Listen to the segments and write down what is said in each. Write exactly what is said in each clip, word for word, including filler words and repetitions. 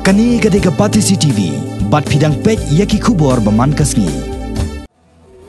Kane ka dei ka Batesi T V, bad phi dang peit ïa ki khubor ba man ka sngi.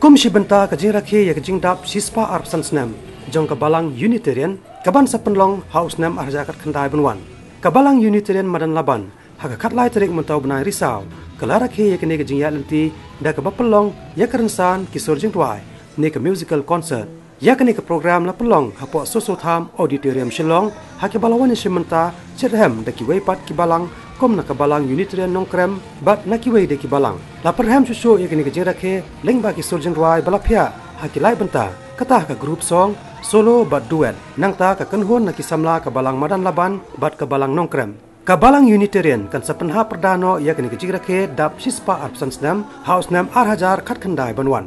Kum shi bynta ka jingrakhe ïa ka jingdap shispah arphew san snem jong ka Balang Unitarian, ka ban sa pynlong ha u snem ar hajar khatkhyndai ban wan. Ka Balang Unitarian Madan Laban, ha ka khatlai tarik mynta u bnai Risaw, ka la rakhe ïa kane ka jingïaid lynti da kaba pynlong ïa ka rynsan ki sur jingrwai ne ka musical concert. Ïa kane ka program la pynlong hapoh Soso Tham Auditorium Shillong, ha kaba la wan ïashim bynta shitrhem da kiwei pat ki balang kum na ka Balang Unitarian Nongkrem bad na kiwei de ki balang. La pyrhem shuh shuh ïa kane ka jingrakhe lyngba ki sur jingrwai ba la phiah ha ki lai bynta, kata ha ka group song, solo bad duet. Nangta ka kynhun na ki samla ka Balang Madan Laban bad ka Balang Nongkrem. Ka Balang Unitarian kan sa pynhap pyrda noh ïa kane ka jingrakhe dap shispah arphew san snem ha u snem ar hajar khatkhyndai ban wan.